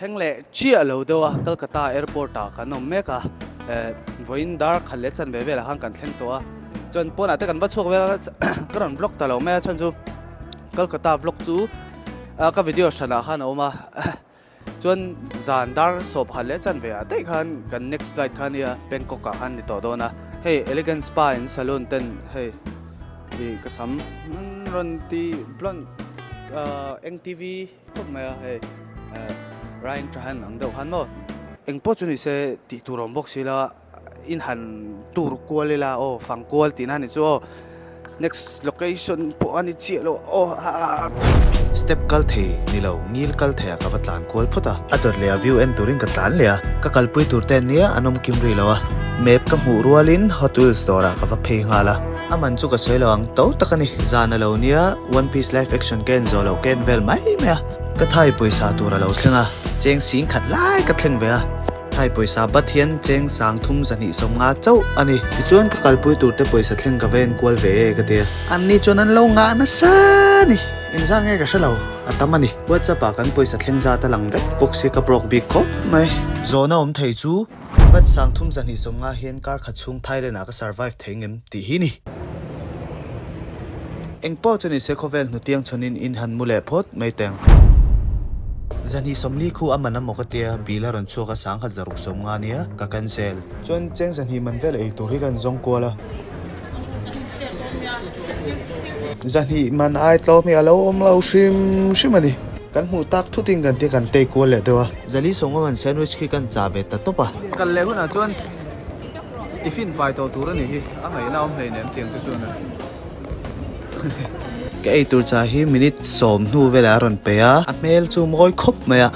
Thleng leh chiah lo deuh a, Calcutta airport ah kan awm mek a, eh vawiin dar khat leh chanve velah khan kan thleng tawh a, chuan pawnah te kan va chhuak vel a, ka rawn vlog ta lo mai a, chhan chu Calcutta vlog chu ka video hranah khan a awm a, chuan zan dar sawpkhat leh chanve ah daih khan kan next flight kha nia Bangkok ah khan ni tawh dawn a, hei Elegant Spa and Saloon ten hei ih ka sam rawn ti blond eng TV. Khawp mai a hei Ryan Trahan ang deuh khan maw eng pawh chu ni se tih tur awm bawk si la in han tur kual ila aw fang kual tihna a ni chu aw next location pawh a ni chiah lo aw Step kal thei ni lo ngil kal thei ah ka va tlan kual phawt a a dawt leh a view en turin ka tlan leh a ka kalpui tur te an nia an awm kim rih lo a map ka hmuh rualin Hot Wheels dawrah ka va phei nghal a. A man chu ka sawi lo ang to tak a ni. Zan a lo nia, One Piece live action ka en zawh loh ka en vel mai mai a. Ka thai pawisa tur a lo thleng a, cheng sing khat lai ka thleng ve a. Thai pawisa bat hian cheng sang thum zahnih sawmnga chauh a ni. Tichuan ka kalpui tur te pawisa thleng ka va en kual ve e ka ti a. An ni chuan an lo ngah nasa a ni. Engzah nge ka hre lo, a tam a ni. WhatsApp ah kan pawisa thleng zat a lang vek bawk si ka broke bik khawp mai. Zawhna awm thei chu. Bat sang thum zahnih sawmnga hian kar khat chhung Thailand ah ka survive thei ngem tih hi ni. Eng pawh chu nise khawvel hnutiang chhawnin in han mu leh phawt mai teng. Zahnih sawmli khu a man a maw ka tia, bill a rawn chhuak a sangkhat zaruk sawmnga nia, ka cancel. Chuan cheng zahnih man vel ei tur hi kan zawng kual a. Zahnih man ai tlawm hi a lo awm lo hrim hrim a ni. Kan hmuh tak thutin kan tia kan tei kual leh deuh a. Zali sawmnga man sandwich khi kan chah ve ta tawp a. Kal leh hunah chuan tiffin pai tawh tur a nih hi, a ngaihna awm hleinem tiang te chuan a. Ka ei tur chah hi minute sawm hnu velah a rawn pe a, a hmel chu mawi khawp mai a.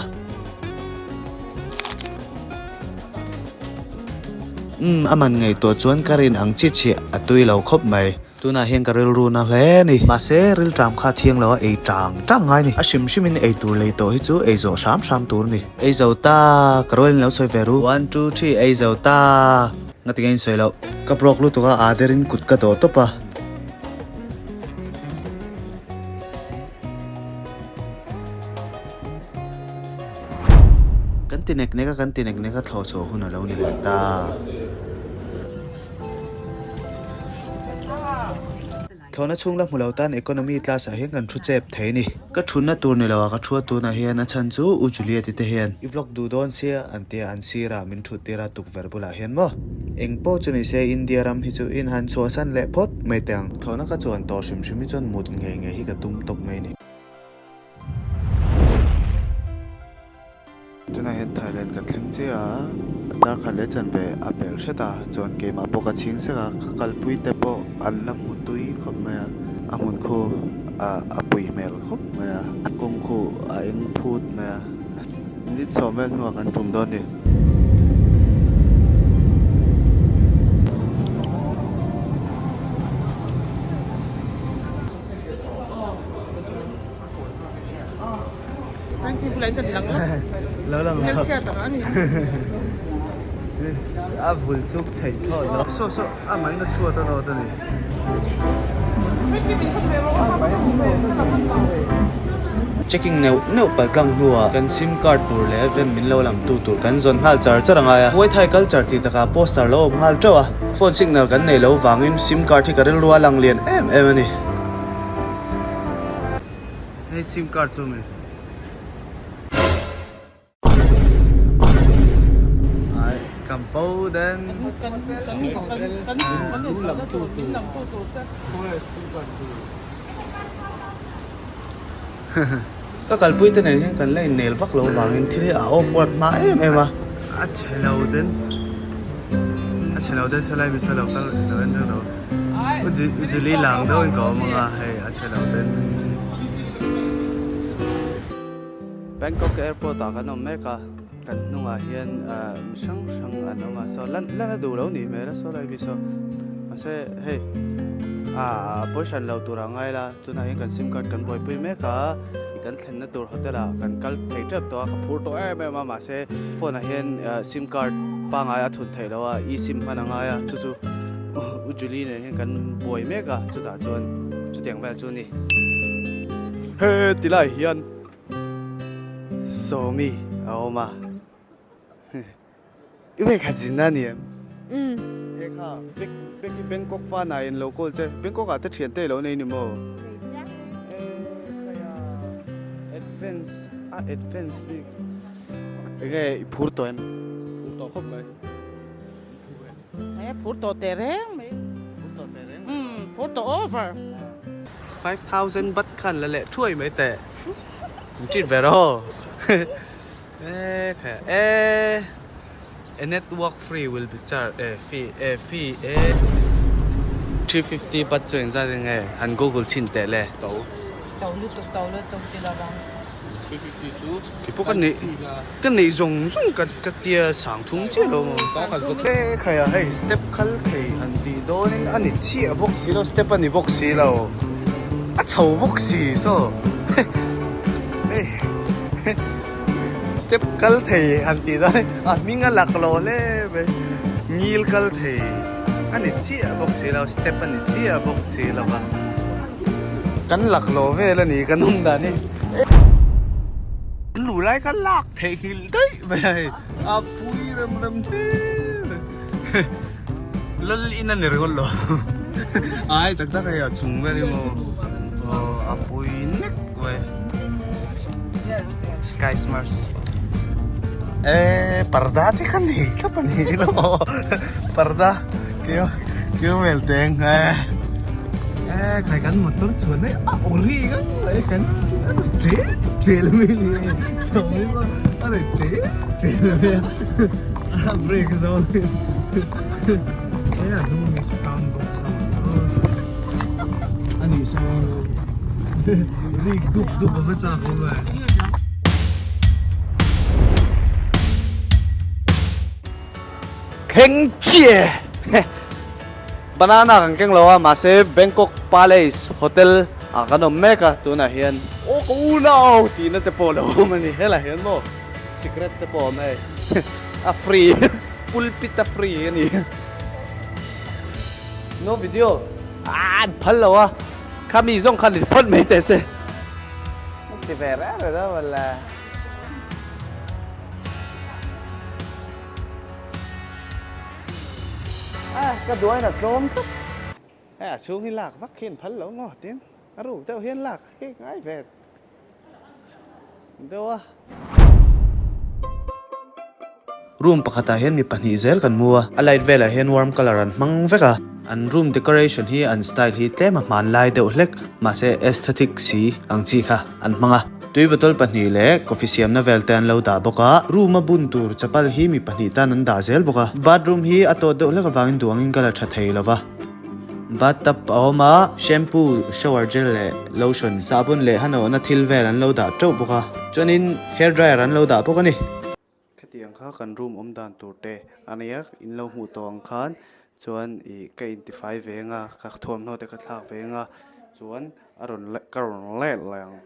Umm a man ngaihtuah chuan ka rin ang chi chhiah a tui lo khawp mai. Tunah hian ka rilru na hle a ni. Mahse rilṭam kha thiang lo a ei ṭang ṭang ngai ni. A hrim hrimin ei tur lei tawh hi chu ei zawh hram hram tur a ni. Ei zo ta, ka rualin lo sawi ve ru. One two three ei zo ta. Ngati nge in sawi loh. Ka broke lutuk a aa derin kut ka dawh tawp a. Kan ti nek nek a, kan ti nek nek a, thlawh chhuah hun a lo ni leh ta. Thlawhna chhung la hmu lo tan economy class ah hian kan thu chep thei a ni. Ka thutna tur ni lo ah ka thu a tunah hian a chhan chu U Juliet-i te hian i vlog duh dawn sia an tia an sirah min thut tir a tukverh bulah hian maw. Eng pawh chu ni se India ram hi chu in han chhuahsan leh phawt mai teh ang. Thlawhna ka chuan tawh hrim hrim hi chuan mut ngei ngei hi ka tum tawp mai a ni. Tunah hian Thailand kan thleng chiah a, dar khat leh chanve a pel hret a, chuan keimah pawh ka chhing sek a, ka kalpui te pawh an la hmu tui khawp mai a, a hmun khu ah a pui hmel khawp mai a, a kawng khu a eng phut mai a, minute sawm vel hnuah kan tum dawn a ni. Lo lang lo. A vul chuk theih thlawt lo. Saw saw a mai na chhuat a nawt a ni. Checking neuh neuh pal tlang hnuah kan sim card tur leh ven min lo lam tu tur kan zawn nghal char char a ngai a. Muay Thai culture tih takah poster lo awm nghal teuh a. Phone signal kan nei lo vangin sim card hi ka rilru a lang lian em em a ni. Hei sim card chu mi. Ai kan bo den. Ka kalpui te nen hian kan la innel vak lo vangin thil hi a awkward hma em em a. A chhe lo den. A chhe lo den salai mi salo kal lo en reng lo. U Julie lang deuh in ka awm anga hei a chhe lo den. Bangkok airport ah kan awm mek a kan hnungah hian mi hrang hrang an awm a saw lan lan a duh lo nih hmel a saw lai mi saw mahse hei ah pawi hran lo tur ah ngai la tunah hian kan sim card kan buaipui mek a kan thlenna tur hotel ah kan kal thei tep tawh a ka phur tawh em em a mahse phone ah hian sim card pangai a thun theih loh a e sim hman a ngai a chu chu U Julie nen hian kan buai mek a chutah chuan chutiang vel chu a ni. He tilai hian Sawmi. a awm a. I vei khat zin a ni em? Umm. He kha Bek Bek i Bangkok fan ah in lo call che. Bangkok ah te thian te i lo nei ni maw? Nei chiang e. E khaia advance a advance bik. Enge i phur tawh em? Phur tawh khawp mai. E phur tawh teh reng mai. Phur tawh teh reng mai. Umm phur tawh over. 5000 baht khan la leh thuai mai teh. In treat ve rawh. E kha e a network free will be charged e fee e fee e 350 baht chu engzat enge han google chhin teh le. To. To lutuk to lutuk ti lovang. 350 chu Keipawh ka neih ka neih zawng zawng ka ka tia sang thum chiah lo maw. E khaia hei step khal thei han tih dawnin a ni chiah bawk si lo step a ni bawk si lo a chho bawk si saw hei step kal thei han tih dawn a hming a lak lo hle mai ngil kal thei a ni chiah bawk si lo step a ni chiah bawk si lo va kan lak lo vel a ni kan awm dan hi lu lai kha lak theihnghilh daih mai a hei a pui rem rem hle mai lal in a ni ringawt lo ai tak tak hei a chung vel hi maw aw a pui nek mai sky smart e parda te kha nei thlap a ni lo parda keu keu vel teng e e khai kan motor chuan hei a ori ka e kan tre tre la mai ni sawi ma a ri tre tre la mai a brake zo e a hnung ami saw sound box a ni saw rik dup dup a va chak awm e. Thleng chiah Banana kan keng lo a mahse Bangkok Palace Hotel ah kan awm mek a tunah hian aw ka u nau tihna te pawh a lo awm a ni helaiah hian maw cigarette te pawh a awm hei a free pulpit a free a ni no video ah an phal lo a khami zawng khan in phawt mai teh se ti ve reng reng a mawle. A ka duain a tlawm tlat. Hei a chhung hi lak vak khi an phal lo maw tin a ruk deuh hian lak khi ngai ve deuh a. Room pakhatah hian mi pahnih zel kan mu a, a light velah hian warm colour an hmang vek a. An room decoration hi an style hi tlem a hmanlai deuh hlek mahse aesthetic si ang chi kha an hmang a. Tui bottle pahnih leh coffee siamna vel te an lo dah bawk a, room a bun tur chapal hi mi pahnih tan an dah zel bawk a. Bathroom hi a tawt deuh hlek avangin duangin ka la tha thei lo va. Bathtub a awm a, shampoo, shower gel leh lotion, sahbun leh hanawhna thil vel an lo dah teuh bawk a. Chuanin hair dryer an lo dah bawk a ni. Khatiang kha kan room awm dan tur te a nia, in lo hmuh tawh ang khan chuan ih ka intifai ve anga ka thuamhnaw te ka thlak ve anga chuan a rawn ka rawn let leh ang.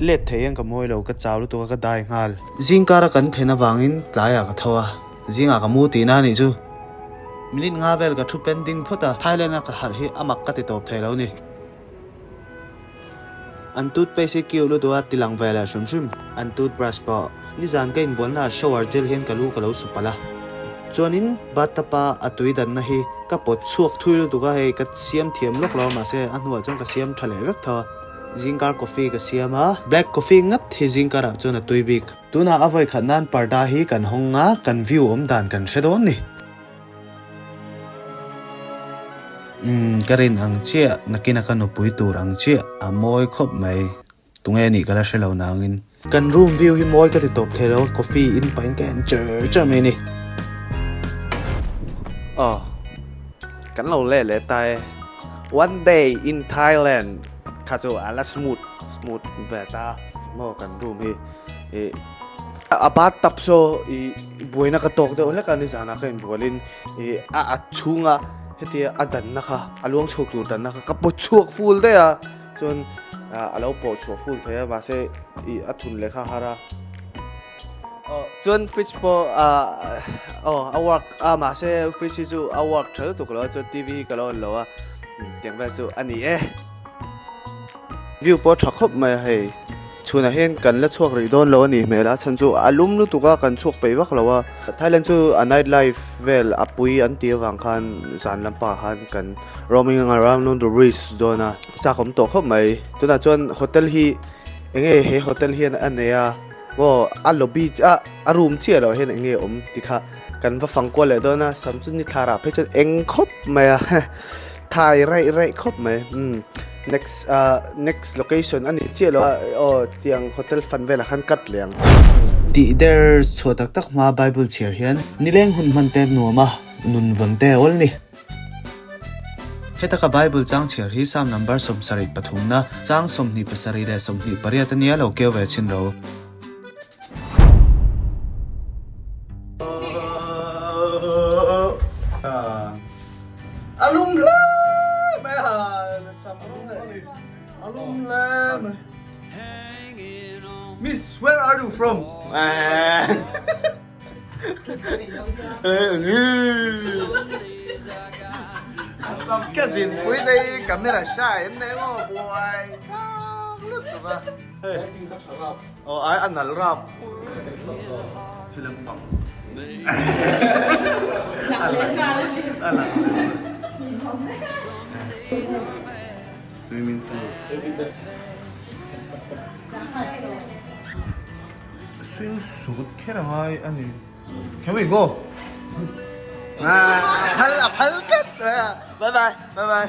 Let thei hian ka mawi lo, ka chau lutuk a ka dai nghal. Zingkara kan thlen avangin tlaiah ka tho a, zingah ka mu tihna a nih chu. Minute nga vel ka thu pending phawt a, Thailand a ka harh hi a mak ka ti tawp thei lo ni. An toothpaste hi kiu lutuk a ti lang ve leh hrim hrim. An toothbrush pawh. Nizan ka inbualna ah shower gel hian ka lu ka lo su palh a. Chuanin bathtub a a tui danna hi ka pawt chhuak thui lutuk a, hei ka siam thiam lawk lo a mahse a hnuah chuan ka siam tha leh vek tho a. Zingkar coffee ka siam a, black coffee ngat hi zingkar ah chuan a tui bik. Tunah a vawi khat nan parda hi kan hawng a, kan view awm dan kan hre dawn ni. Umm ka rin ang chiah, nakina ka nupui tur ang chiah, a mawi khawp mai, tunge nih ka la hre lo nangin. Kan room view hi mawi ka ti tawp thei lo, coffee in pahin ka en char char mai a ni. Aw, kan lo leh leh ta e, one day in Thailand kha chu a la smooth smooth ve ta maw kan room hi ih a bathtub saw ih buaina ka tawk deuh hlek a nizanah ka inbualin ih a a chhunga hetia a danna kha a luang chhuak tur danna kha ka pawt chhuak full daih a chuan ah a lo pawh chhuah full thei a mahse ih a thun leh kha a har a aw chuan fridge pawh ah aw a work a mahse fridge hi chu a work tha lutuk lo a chuan T V hi ka lo en lo a tiang vel chu a ni e view pawh a tha khawp mai a hei. Chhunah hian kan la chhuak rih dawn lo a nih hmel a, chhan chu a lum lutuk a kan chhuak peih vak lo a. Thailand chu a night life vel a pui an tih avang khan zan lampangah khan kan roaming around on the bridge dawn a, chak awm tawh khawp mai. Tunah chuan hotel hi eng nge he hotel hian a nei a maw a lobby a a room chiah loh hian eng nge awm tih kha kan va fang kual leh dawn a, sam chu ni thla rah phei chuan eng khawp mai a. Thai raih raih khawp mai umm next ah next location a ni chiah lo a aw tiang hotel fan velah khan cut leh ang. Tih der chhuah tak tak hma Bible chhiar hian nileng hun hman te nuam a, nun vawn te a awl ni. Hetaka Bible chang chhiar hi Psalm number 73 na chang 27 leh 28 a nia lo keu ve chhin ro. A lum hle mai a sam rawng leh a lum hle mai Miss where are you from? Ka zin pui te hi camera shy an nei maw buai khak lutuk a. Aw ai a nalh rap. Swimming pool. Swim suit kher a ngai a ni. Can we go? Ah, phal a phal tlat mai a. Bye bye, bye bye.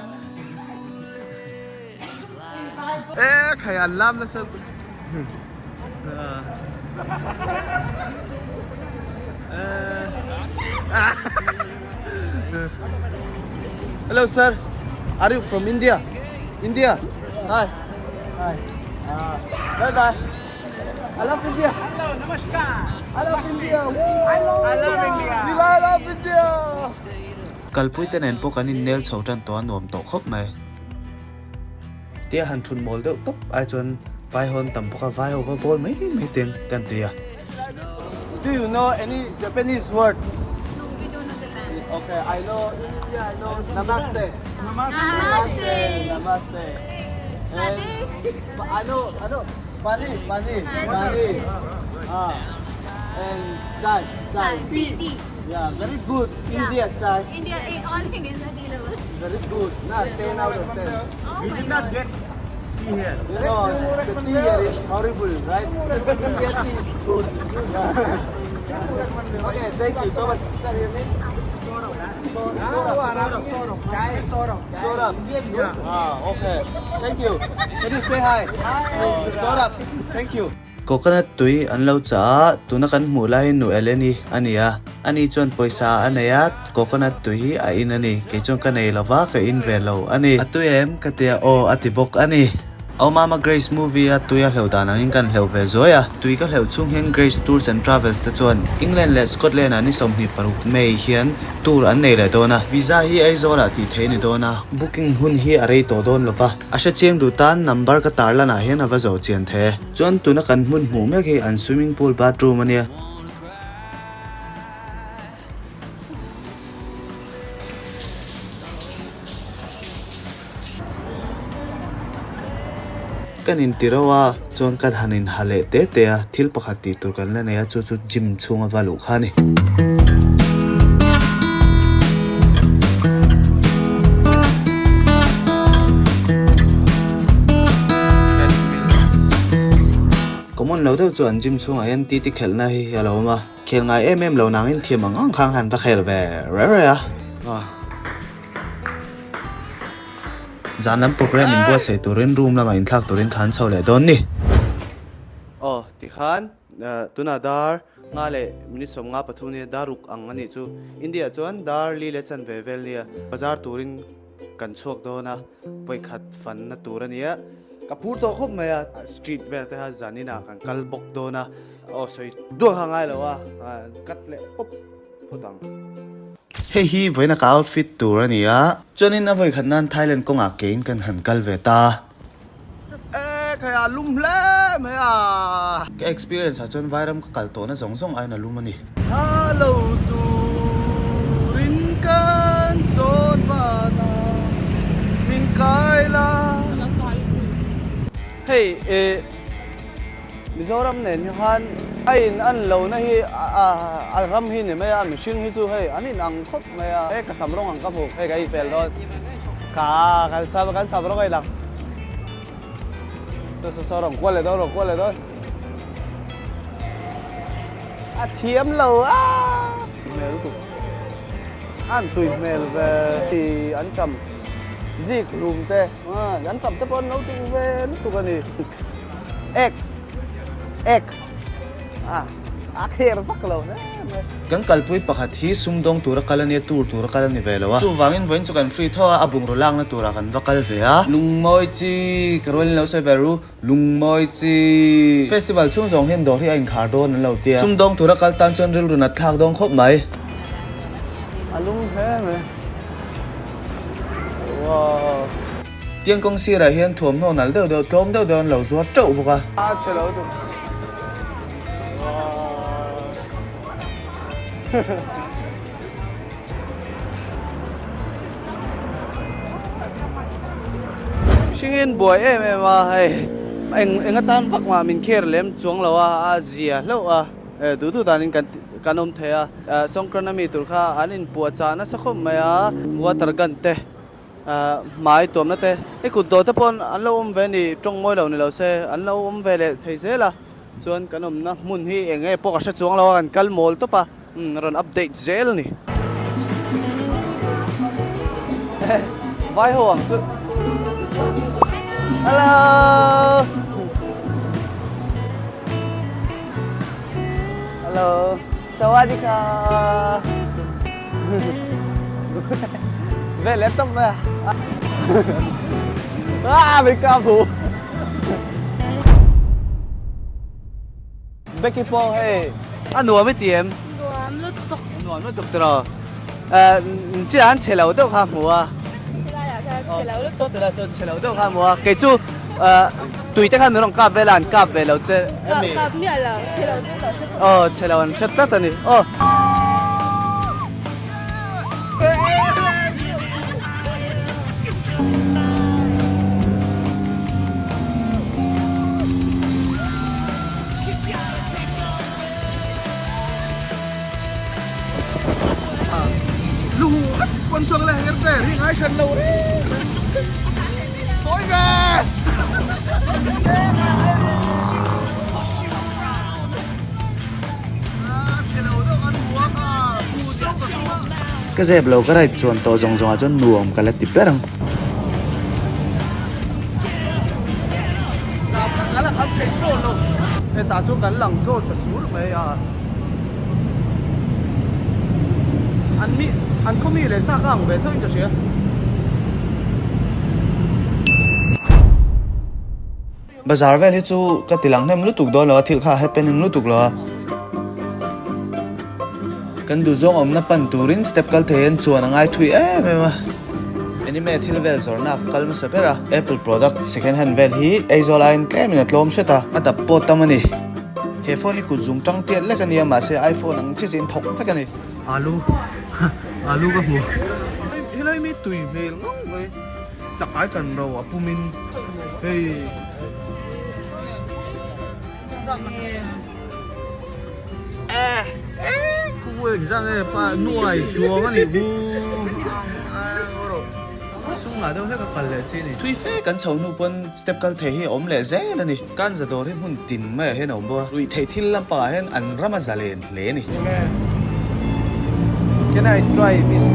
E khai an lam nasa. Hello sir, are you from India? India? Hi. Hi. Bye bye. I love India. Hello, namaskar. I love India. Woo! I love India. We love India. Kalpui te nen pawh kan innel chho tan tawh a nuam tawh khawp mai. Tia han thun mawl deuh tawp ai chuan vai hawn tam bawk a, vai ho va bawl mai mai ten kan ti a. Do you know any Japanese word? No, we don't know Japan. Okay, I know India, I know Namaste. Namaste. Namaste. Swadesh. I know, I know. Pani, pani, pani. Ah, and chai, chai. Tea, tea. Yeah, very good. Yeah. India chai. India, eh, all Indians are tea lovers. Very good. Na, 10 out of 10. Oh We my did not God. get tea here. You know, the tea here is horrible, right? India tea is good. Yeah. Okay, thank you so much. Sir, your name? Saurabh. Saurabh. Saurabh. Saurabh. Saurabh. Yeah. Ah, okay. Thank you. Can you say hi? Hi. Saurabh. Thank you. Coconut tui an lo chah a, tuna kan hmuh laiin nu Eleni a ni a, ani chuan pawisa a nei a, coconut tui hi a in a ni, kei chuan ka nei lo va, ka in ve lo a ni. A tui em? Ka ti a, aw a ti bawk a ni. Aw Mama Grace movie a tui a hleuh dan angin kan hleuh ve zuai a, tui ka hleuh chhung hian Grace Tours and Travels te chuan England leh Scotland ah ni 26 May hian tour an nei leh dawn a, visa hi Aizawl ah tih theih a ni dawn a, booking hun hi a rei tawh dawn lo va. A hre chiang duh tan number ka tar lanah hian a va zawh chian the. Chuan tuna kan hmun hmuh mek hi an swimming pool bathroom a nia. Kan inti reuh a, chuan kan han inha leh te te a, thil pakhat tih tur kan la nei a, chu chu gym chhunga va luh kha a ni. Common lo deuh chu an gym chhungah hian titi khelhna hi a lo awm a, khel ngai em em lo nangin thiam ang ang khan han va khel ve reh reh a. Zan lam program inbuatsaih turin room lamah inthlak turin kha an chho leh dawn ni. Aw tikhan tunah dar nga leh minute 53 nia dar ruk ang a nih chu. India chuan dar li leh chanve vel nia bazar turin kan chhuak dawn a, vawikhat fanna tur a nia. Ka phur tawh khawp mai a, street vel te kha zaninah kan kal bawk dawn a. Aw sawi duah kha ngai lo a, cut leh pawp phawt ang. Hei hi vawiina ka outfit tur a ni a, chuanin a vawikhat nan Thailand kawngah keiin kan han kal ve ta. E khai a lum hle mai a. Ka experience ah chuan vairam ka kal tawhna zawng zawng aiin a lum a ni. Halo turin kan chawn vana min kai la. Hei e. Mizoram nen hi khan a in an lo na hi a ram hi ni mai a, mihring hi chu hei an in ang khawp mai a. Hei ka sam rawng ang ka hmu, hei ka inpel dawn. Ka kan sam kan sam rawng a inang. Saw saw saw rawn kual leh dawn rawn kual leh dawn. A thiam lo a. Hmel lutuk. An tui hmel ve ti an ṭam zik hlum te an ṭam te pawh an lo duh ve lutuk a ni. Ek ek a a kher vak lo hle mai. Kan kalpui pakhat hi sumdawng tura kal a nia, tour tura kal a ni ve lo a. Chuvangin vawiin chu kan free tho a, a bungraw lakna turah kan va kal ve a. Lungmawi chi ka rualin lo sawi ve ru, Lungmawi chi. Festival chhung zawng hian dawr hi a inkhar dawn an lo tia. Sumdawng tura kal tan chuan rilru nat thlak dawn khawp mai. A lung hle mai. Wow. Tiang kawng sirah hian thuamhnaw nal deuh deuh tlawm deuh deuh an lo zuar teuh bawk a. A chhe lo tuk. Mihringin buai em em a hei eng eng atan vak mah min kher lem chuang lo a a zia hlauh a duh duh danin kan kan awm thei a Songkran ami tur kha an inpuahchah nasa khawp mai a water gun te hmai tuamna te hei kut dawh te pawh an lo awm ve a ni tawng mawi lo ni lo se an lo awm ve leh thei zel a chuan kan awmna hmun hi eng nge pawh ka hre chuang lo a kan kal mawl tawp a rawn update zel a ni. Vai ho ang chu. Hello. Hello. Sawadika. Ve leh tawp mai a. Ah, min kap hu. Becky pawh hei a nuam i ti em? Nuam lutuk. Nuam lutuk tiraw. Eh, chiah an chhe lo deuh kha hmu a. Helaiah khan chhe lo lutuk. Saw tilai sawn chhe lo deuh kha hmu a. Kei chu eh tui te khan min rawn kap vel a, an kap ve lo che emi? Kap miah lo, chhe lo deuh lo hre tawh. Aw, chhe lo an hre tlat a ni. Aw. Ka zep lo ka ride chuan tawh zawng zawngah chuan nuam ka la ti ber ang. Hetah chuan kan lang thlawt ta sur mai a. An mi an khaw mi leh sa ka ang ve tho in ka hria. Bazar vel hi chu ka ti lang hnem lutuk dawn lo a, thil kha a happening lutuk lo a. Kan duh zawng awmna pan turin step kal thei hian chuan a ngai thui em em a. Anime thil vel zawrhna ka kal hmasa ber a, Apple product second hand vel hi Aizawl aiin tlemin a tlawm hret a, a dap pawh tam a ni. He phone hi kut zung tang tiat lek a nia mahse iPhone ang chiah chiah in thawk vek a ni. Alu alu ka hmu. Helai mi tui hmel ngawng mai. Chakai kan ro a pumin hei. Eh eh khu eng zang e pa nuai chuang a nih hu. Sungah deuh hlek a kal leh chi a ni. Thui fe kan chho hnu pawn step kal thei hi a awm leh zel a ni. Kan za dawr hi hmun tin maiah hian a awm bawk a, ruih theih thil lampangah hian an ram a zalen hle a ni. Can I try this?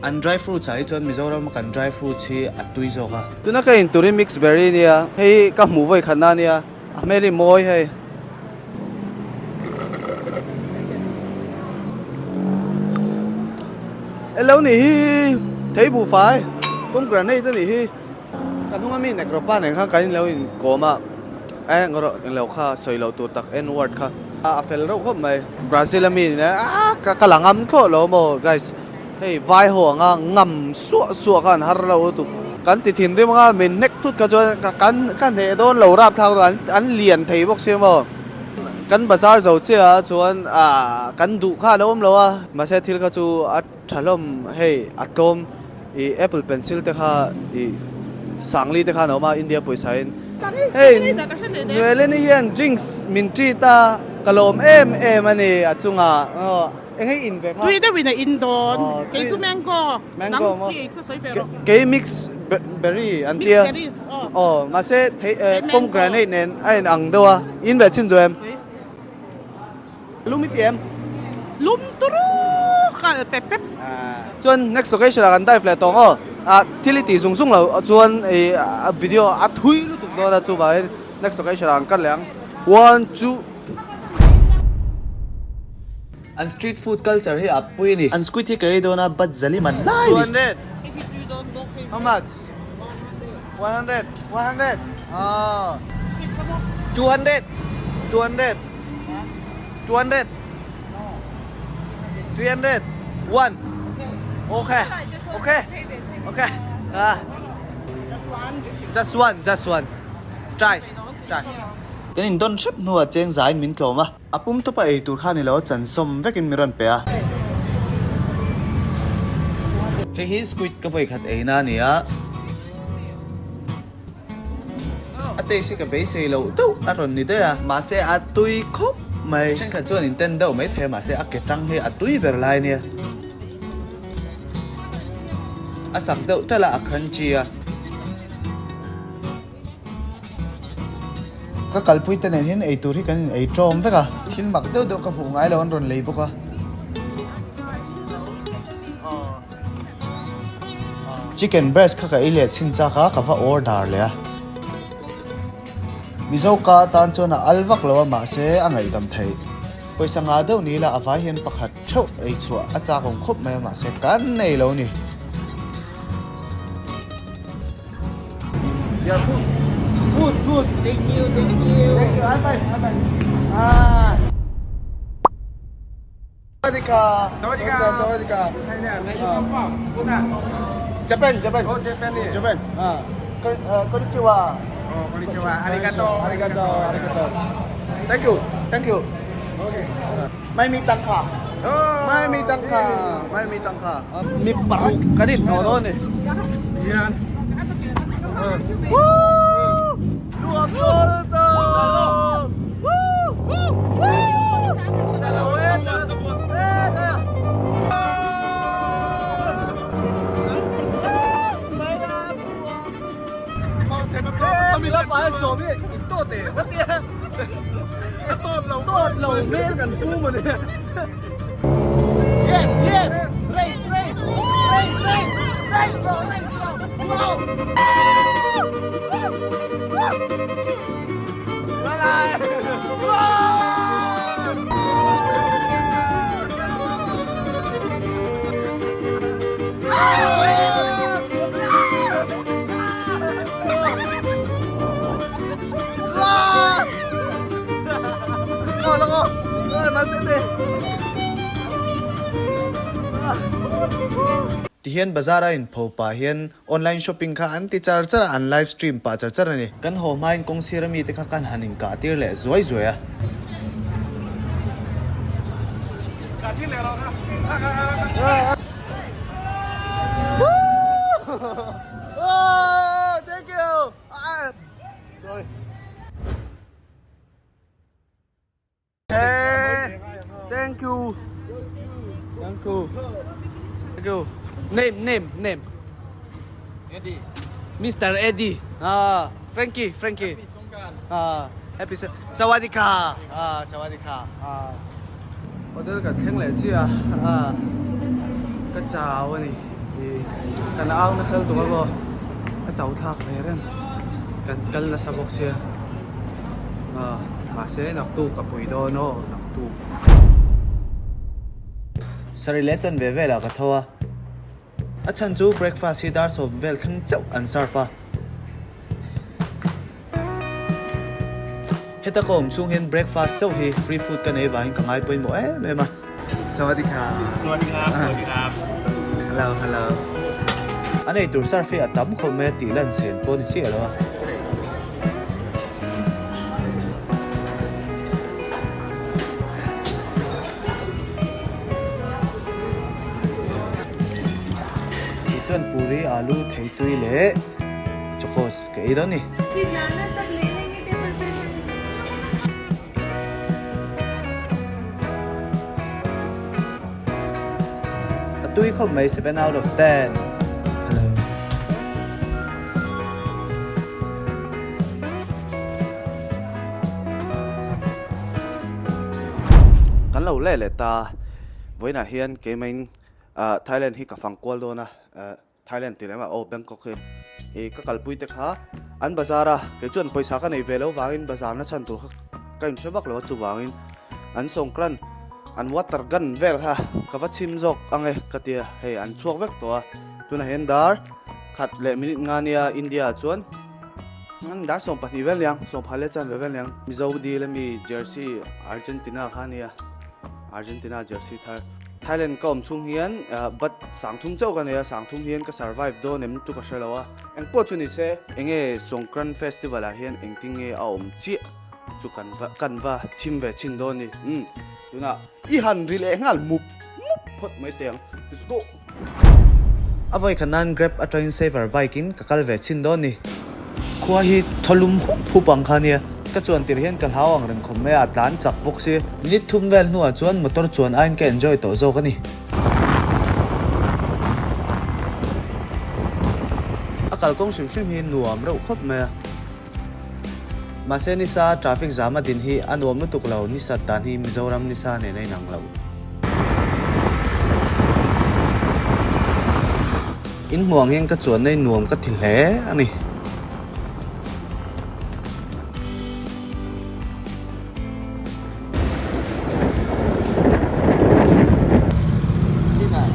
An dry fruits ah hi chuan Mizoram a kan dry fruits hi a tui zawk a. Tuna ka in tur hi mix berry nia, hei ka hmuh vawi khatna nia, a hmel hi mawi hei. Elo nih hi thei buhfai pomegranate a nih hi ka hnung ami nekropa nen khan kan inlo inkawm a eh engrawh englo kha sawi loh tur tak n word kha a fel reuh khawp mai Brazil ami nen ah ka la ngam thlawh lo maw guys hei vai ho anga ngam suah suah khan har lo lutuk kan ti thinrim anga min hnek thut kha chuan kan ka hneh dawn lo rapthlak an an lian thei bawk sia maw. Kan bazar zo chiah a chuan ah kan duh kha a lo awm lo a mahse thil kha chu a tha hlawm hei a tlawm ih apple pencil te kha ih Sangli te khan a awm a India pawisa in. Hei Nueleni hian drinks min treat a ka lawm em em a ni a chungah aw eng nge i in ve kha? Tui deuhin a in dawn. Kei chu mango. Mango maw? Kei mix berry an tia. Mix berries aw. Aw mahse thei pomegranate nen a in ang deuh a in ve chin duh em? Lum i ti em? Lum turu kal pep pep. Chuan next location ah kan dive leh tawng aw. Ah thil i tih zung zung lo chuan i video a thui lutuk dawn a chuvangin next location ah kan kal leh ang. One two. An street food culture hi a pui a ni. An squid hi ka ei dawn a but zali man lai a ni. 200. How much? 100. 100. Ah. 200. 200. 200. 300. 1. Okay. Okay. Okay. Ah. Just one. Just one. Try. Try. Kan indawn hrep hnuah cheng zaiin min tlawm a. A pum tawpa ei tur kha ni lo, chan sawm vekin min rawn pe a. Hei hi squid ka vawi khat eina a ni a. A taste hi ka beisei loh deuh a rawn ni daih a, mahse a tui khawp mai. Thenkhat chuan in ten deuh maithei a, mahse a ke tang hi a tui ber lai a nia. A sak deuh ṭalh a, a crunchy a. Ka kalpui te nen hian eitur hi kan in ei tawm vek a, thil mak deuh deuh ka hmuh ngai lo an rawn lei bawk a. Chicken breast kha ka ei leh chhin chak a, ka va order leh a. Mizo ka atan chuan a al vak lo a mahse a ngaihdam theih. Pawisa nga deuh ni ila a vai hian pakhat theuh ei chhuah a chak awm khawp mai a mahse kan nei lo ni. Yeah, food. Food, good. Thank you, thank you. Thank you. High five, high five. Ah. Sawadika. Sawadika. Sawadika. Japan, Japan. Oh, Japan. Japan. Ah. Konnichiwa. Oh, konnichiwa. Arigato. Arigato. Arigato. Thank you. Thank you. Okay. ไม่มีตังค่ะไม่มีตังค่ะไม่มีตังค่ะมีparuk kan in hnawh dawn ni Yes yes race race race race race race wow bye bye Tihian bazar a inpho pah hian online shopping kha an ti char char a, an live stream pah char char a ni. Kan haw hmain kawng sir ami te kha kan han inkah tir leh zuai zuai a. Thank you. Thank you. Thank you. Name, name, name. Eddie. Mr. Eddie. Ah, Frankie, Frankie. Happy Songkran. Ah, happy Sawadika. Ah, Sawadika. Ah. Hotel kan thleng leh chiah a, ah, ka chau a ni. Ih, kan au nasa lutuk a maw, ka chau thlak ve reng. Kan kal nasa bawk sia. Ah, mahse naktuk a pui dawn aw, naktuk. Saree leh chanve velah ka tho a. A chhan chu breakfast hi dar sawm vel thleng chauh an serve a. Heta ka awm chhung hian breakfast chauh hi free food ka nei vangin ka ngai pawimawh em em a. Sawadika. Hello hello. An eitur serve hi a tam khawp mai a tih lan chen pawh ni chiah lo a. Tih chuan puri alu theitui leh. Tacos ka ei dawn ni. A tui khawp mai 7 out of 10. Hello. Kan lo leh leh ta vawiinah hian keimahin Thailand hi ka fang kual dawn a. Thailand tih leh mah aw Bangkok hi ih ka kalpui te kha an bazar a kei chuan pawisa ka nei ve lo vangin bazar na chhan tur kha ka inhre vak lo a chuvangin an sawngkran an water gun vel kha ka va chhim zawk ang e ka tia hei an chhuak vek tawh a tunah hian dar khat leh minute nga nia India ah chuan dar 12 vel niang 14 leh chanve vel niang Mizo dil ami jersey Argentina kha ania Argentina jersey thar. Thailand ka awm chhung hian bat sangthum chauh ka nei a, sangthum hian ka survive dawn em chu ka hre lo a. Engpawh chu ni se, enge Songkran festival ah hian engtin nge a awm chiah chu kan va kan va chhim ve chhin dawn ni. Umm tunah i han ri leh nghal mup mup phawt mai teh ang. Let's go! A vawikhat nan Grab atangin Saver bike in ka kal ve chhin dawn ni. Khua hi thaw lum hup hup ang kha nia. Ka chuan tir hian ka hlau ang reng khawp mai a, a tlan chak bawk si. Minute thum vel hnuah chuan motor chuan aiin ka enjoy tawh zawk a ni. A kalkawng hrim hrim hi nuam reuh khawp mai a. Mahse nisa traffic zam a din hi a nuam lutuk lo, nisat dan hi Mizoram nisa nen a inang lo. In hmuh ang hian ka chuanna hi nuam ka ti hle a ni.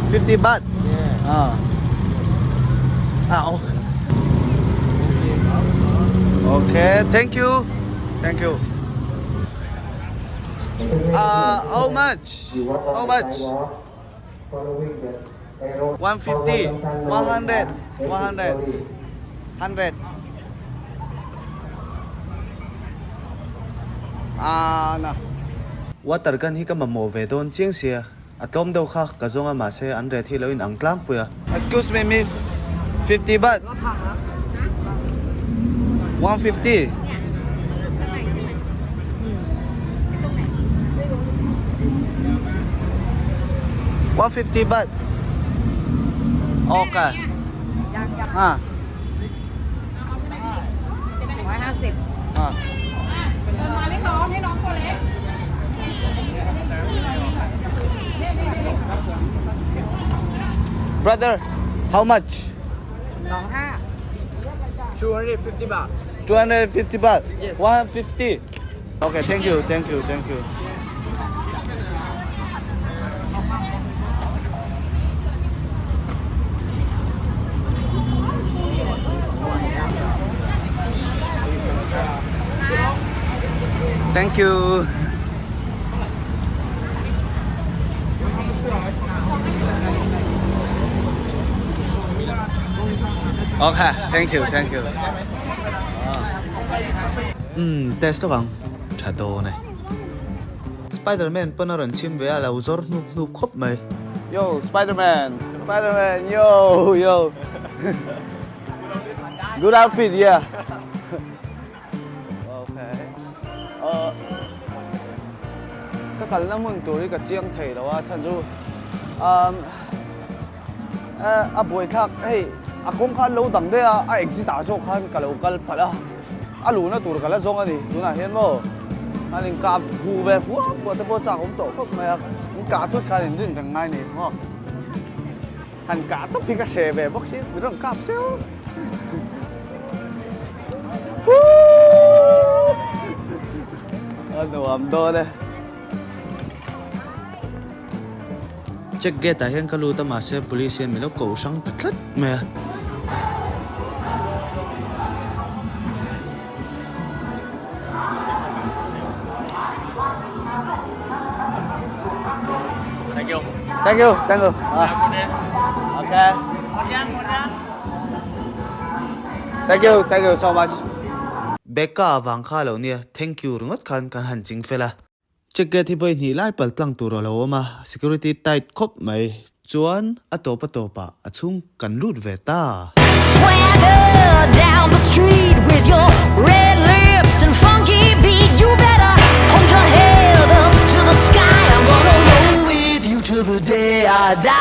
50 baht. Yeah. Ah. Ah, okay. Okay, thank you. Thank you. Uh, how much? How much? 150, 100, 100, 100. Ah, na. Water gun hi ka mamawh ve dawn chiang sia, a tlawm deuh kha ka zawng a mahse an rate hi lo in ang tlangpui a. Excuse me miss, 50 baht. 150. 150 baht. Okay. Ah. 150 Ah. Brother, how much? 250 baht. 250 baht. Yes. 150. Okay, thank you, thank you, thank you. Thank you. Okay, thank you, thank you. Umm test lawk ang tha dawn e. Spiderman pawn a rawn chhim ve a lo zawr hnup hnup khawp mai. Yo Spiderman, Spiderman, yo yo. Good outfit, yeah. Okay. Uh, ka kalna hmun tur hi ka chiang thei lo a chhan chu um, a buaithlak hei a kawng khan lo dang daih a a exit ah zawk khan ka lo kal palh a a luhna tur ka la zawng a ni tunah hian maw an inkah hu ve fua fua te pawh chak awm tawh khawp mai a in kah thut khan in rin reng ngai ni maw han kah tawp hi ka hre ve bawk si min rawn kap seuh a nuam dawn e. Check gate ah hian ka lut a mahse police hian min lo koh hrang ta tlat mai a. Thank you. Thank you, thank you. Ah. Okay. Thank you, thank you so much. Becca avang kha lo nia, thank you ringawt khan kan han ching fel a. Check gate hi vawi hnih lai pal tlang tur a lo awm a, security tight khawp mai. Chuan a tawp a tawpah a chhung kan lut ve ta. Swagger down the street with your red lips and funky beat You better hold your head up to the sky I'm gonna roll with you till the day I die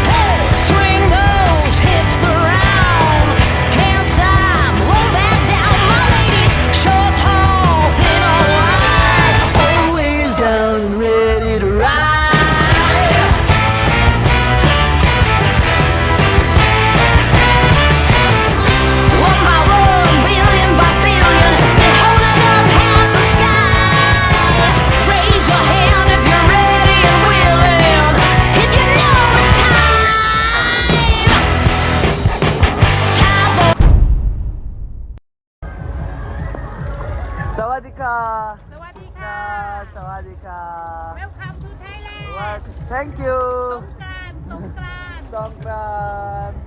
Hey, swing those hips around Can't stop, roll back down My ladies, short, tall, thin or wide Always down and ready to ride One by one, billion by billion, been holding up half the sky. Raise your hand if you're ready and willing. If you know it's time. Time for สวัสดีค่ะ สวัสดีค่ะ สวัสดีค่ะ Welcome to Thailand Thank you สงกรานต์สงกรานต์ สงกรานต์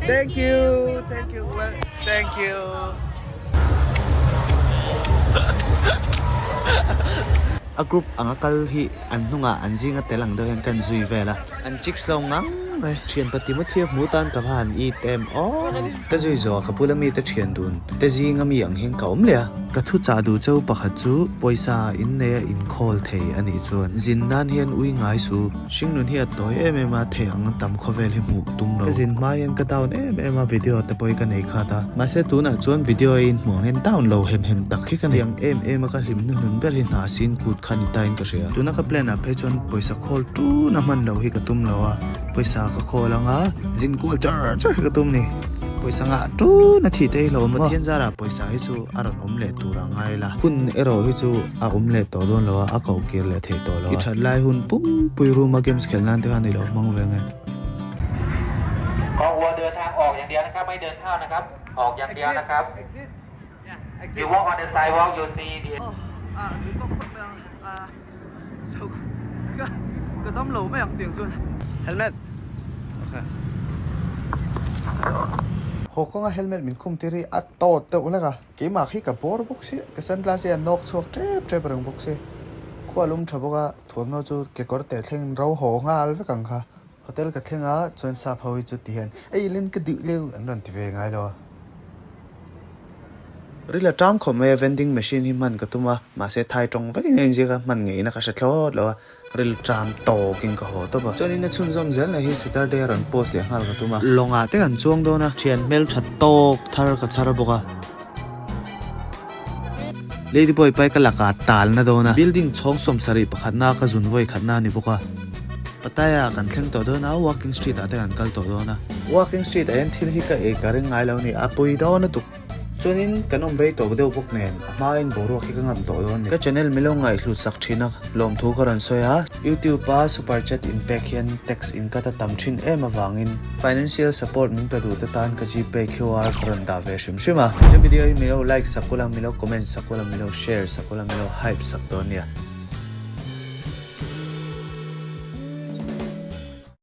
Thank you thank you well thank you A group anga kal hi an hnungah an zinga tel ang deuh hian kan zui vel a, an chicks lo ngang mai. Thian pati mathia hmu tan ka va han it em aw. Ka zui zawh a ka bula mite thian dun te zinga mi ang hian ka awm leh a. Ka thu chah duh cheu pakhat chu pawisa in nei a inkhawl thei a nih chuan zin nan hian ui ngai su. Hringnun hi a tawi em em a, thei ang tam khawvel hi hmuh tum lo. Ka zin hma hian ka down em em a, video te pawh hi ka nei khat a. Mahse tunah chuan video a inhmuh ang hian down lo hem hem tak hi ka nei. Ang em em a ka hlim hnuhnun ber hi hna sin kut kha ni tain ka hria. Tuna ka plan ah phei chuan pawisa khawl tun a hman lo hi ka tum lo a, pawisa ka khawl ang a, zin kual char char hi ka tum ni. Pawisa ngah tun a thih te hi lo awm maw? Pathian zarah pawisa hi chu a rawn awm leh tur a ngai la. Hun erawh hi chu a awm leh tawh dawn lo a, a koh kir leh theih tawh lo a. I that lai hun pumpui room a games khelh nan te khan i lo hmang ve nge. กองวัวเดินทางออกอย่างเดียวนะครับ ไม่เดินเข้านะครับ ออกอย่างเดียวนะครับ You walk on the sidewalk you see the Ka dam lo mai ang tiang chuan Helmet Okay Haw kawnga helmet min khum tir hi a tawt deuh hlek a, keimah khi ka bawr bawk si, ka sunglass hi a nawk chhuak tep tep reng bawk si. Khua lum tha bawk a, thuamhnaw chu kekawr teh thleng ro haw nghal vek ang kha. Hotel ka thleng a, chuan sap ho hi chu ti hian ei len ka duh leu an rawn ti ve ngai lo a. Rila tang khawp mai a vending machine hi hman ka tum a, mahse thai tawng vekin a inziak a, hman ngeiin a ka hre thlawt lo a, ril tang tawkin ka haw tawp a. Chuanin a chhunzawm zel na hi Saturday a rawn post leh nghal ka tum a. Lawngah te kan chuang dawn a, thian hmeltha tawk thar ka chhar bawk a. Ladyboy pai ka lakah tal na dawn a, building chhawng sawmsarih pakhatna ka zun vawi khatna a ni bawk a. Pattaya ah kan thleng tawh dawn a, walking street ah te kan kal tawh dawn a. Walking street ah hian thil hi ka ei ka ring ngai lo a ni, a pui dawn lutuk. Chuanin kan awm rei tawh deuh bawk nen, a hmain boruak hi ka ngam tawh dawn a ni. Ka channel milo ngaihhlut sak thin a, lawmthu ka rawn sawi a. YouTube a super chat in pek hian tax in cut a tam thin em avangin financial support min pe duh te tan ka gpay QR ka rawn dah ve hrim hrim a. He video hi milo like sak ula, milo comment sak ula, milo share sak ula, milo hype sak dawn nia.